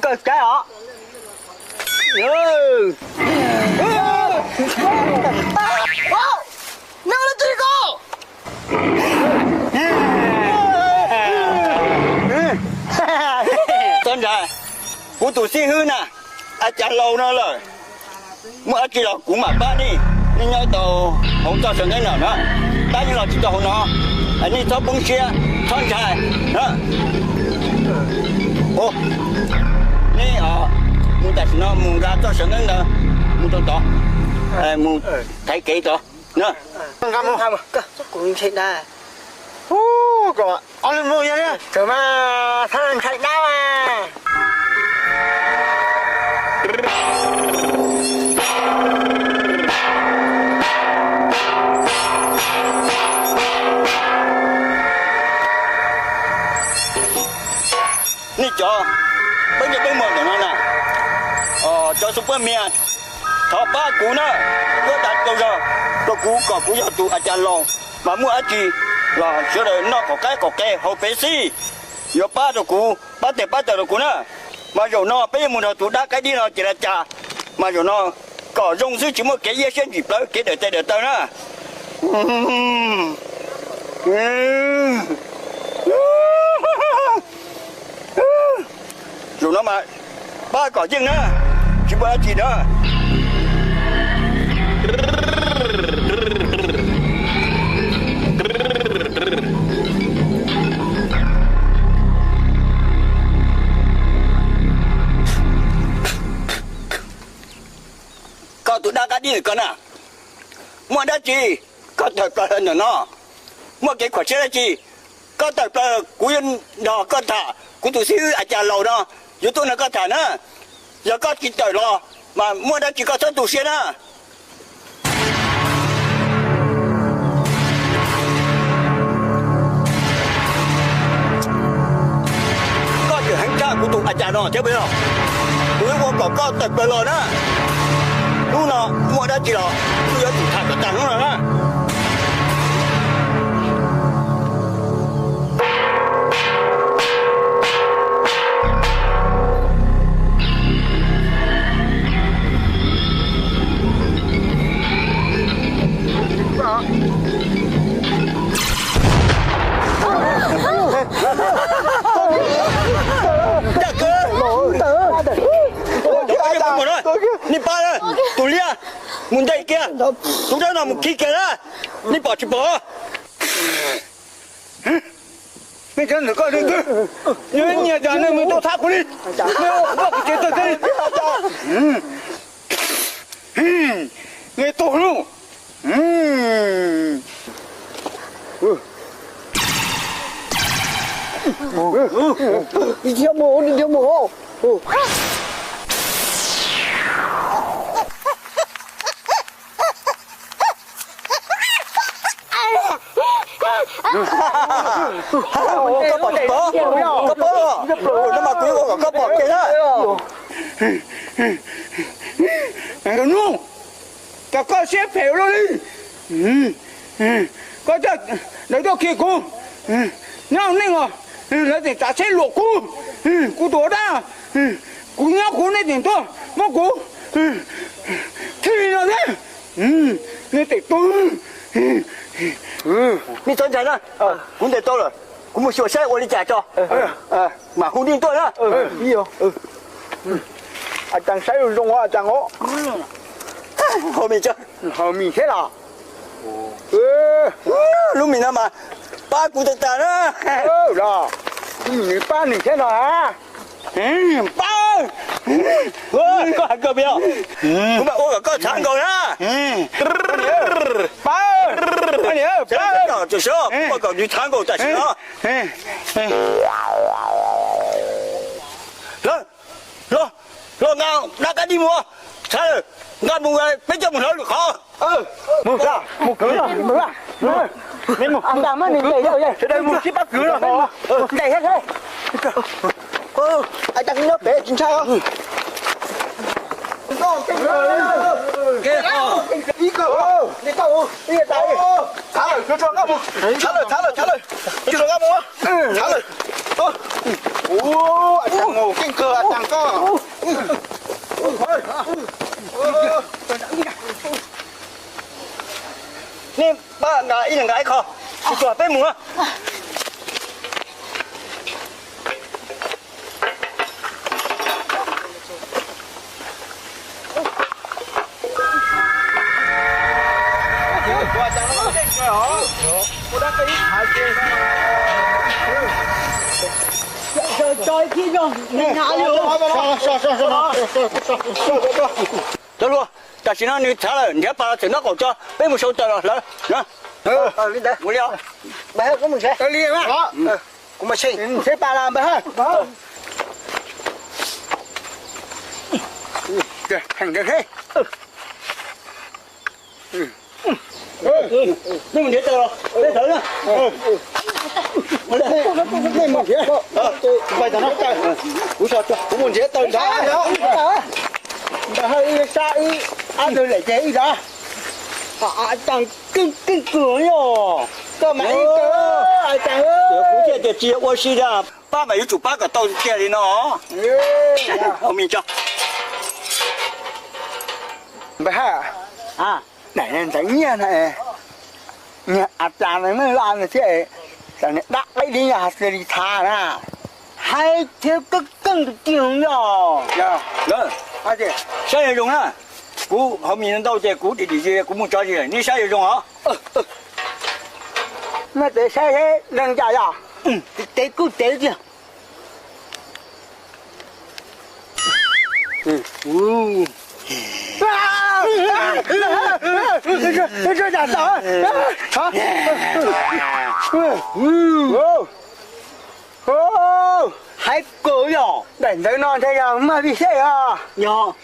Kav os. No no tsis ko. Txhob ntshai, kuv tus xib hwb na, a cas laus no lawm. Muaj dab tsi los kuv mam pab nej, nej nyob tau hauv txoj saw nqeeb no na, pab nej los tsis tau hauv no, nej txhob poob siab, txhob ntshai. Nej mus tam sim no mus nqa txoj saw nqeeb ntawd mus rau tod, mus thaiv kev tod. Kuv ntshai dab. Hu, kom ob leeg mus yog, tseem mas txhob ntshai dab mas. Nej cov peb ntsej peb muag ntawm no na, cov xu pab mias, thov pab kuv na, kuv tas rau zog rau kuv kom kuv yog tus a cas laus mas muaj dab tsi los sawv daws noj qaum qaib qaum qe haus pev xij, yuav pab rau kuv, pab tes pab taw rau kuv na. Mas zaum no peb yuav mus nrog tus dab qaib dib no ces la cas, mas zaum no kom zoo xwb tsis muaj kev iab siab ntsim plawv kev dawm tes dawm taw na. Zaum no mas pab kom yeej na, tsis muaj dab tsi na. Koj tus dab qab dib ntawm koj na, muaj dab tsi koj tawm plaws ntawm no? Muaj kev khuam siab dab tsi koj tawm plaws? Kuv yuav nrog koj tham, kuv tus xib hwb a cas laus no yuav tuaj nrog koj tham na. Yog koj tsis tawm los mas muaj dab tsi koj txhob tu siab na. Koj tseem heev tshaj kuv tus a cas no thiab puas yog? Kuv yuav ua kom koj tawm plaws los na. Hnub no muaj dab tsi los kuv yuav tsum tham kom tag hnub no na. Nej pab, tus liab, mus ntes kiag tus dab no mus khi kiag na. Nej pom tsis pom? Nej cov ntawm koj leej twg nyiam cas nej mus tuaj thab kuv li. Nej ua kuv tsis tawg thiab li. Nej tuag lauj. Koj pom tsis pom? Koj paub los? No mas kuv ua kom koj pom kiag na. Hnub, cas koj siab phem ua luaj li? Koj coj lawv tuaj khi kuv, nyob neej os, lawv tseem tsav tsheb luam kuv, kuv tus dab, kuv nyob kuv nej tseem tuaj muab kuv khi no thiab. Nej tseem tuag. Nej txhob ntshai na, kuv ntes tau lawm, kuv mus xyuas saib ua li cas tso, mam hu nej tuaj na. A cas saib zoo zoo a cas os. Haus mis thiab los? Lub mis no mas pab kuv tag tag na. Los, lub mis nws pab nws thiab no a. Pab, koj hais kawg puas yog? Kuv mam ua kom koj txhav nkaus na. Pab, pab, pab, ua kom nws txhav nkaus tam sim no. Los, los, los nqa dab qab dib mus, txhav lawm, nqa mus peb coj mus hlawv lwm qhov. Mus, mus kwv, sawv daws mus sib pab kwv los. Ntes thiab, nyob pem tsis ntshai. Txhav lawm, txhob nqa mus, txhav lawm, txhob nqa mus, txhav lawm, txhob nqa mus, txhav lawm. Ua, a tag mus keej kawg a tag koj. Nej pab nqa ib leeg nqa ib qho, tsis tsuas peb mus. Cov hluas, tam sim no nws txhav lawm, nrhiav pas los txhawm nraub qaum tso, peb mus sau taws los hlawv. Ua li os. Kuv mus nrhiav pas los npawg Hawj. Nej mus nrhiav taws los peb hlawv na. Kuv mus nrhiav taws nrad. Npawg Hawj ib sab ib, ob tug lem ces ib dag. Cas keej keej kawg li os. Koj mas ib tug, cas kuv thiaj tias tsis yog ua si li, pab mas yuav tsum pab kom tau tiag li no. Haus mis tso. Npawg Hawj, daim ntawd nyiaj na, nyiaj a tas na, loj no thiab, tam sim no dab qeeb li yog hais tias li txhav na. Hais thiab keej keej tiag tiag yog. Saib yuav zoo na, kuv haus mis ntau ces kuv dim dim kuv mus tso, nej saib yuav zoo os. Muab tes saib seb zoo cas yog. Tes kuj tes tiag. Hais kawg yog. Daim ntawd no ntshe yog mag vij xej os. Yog.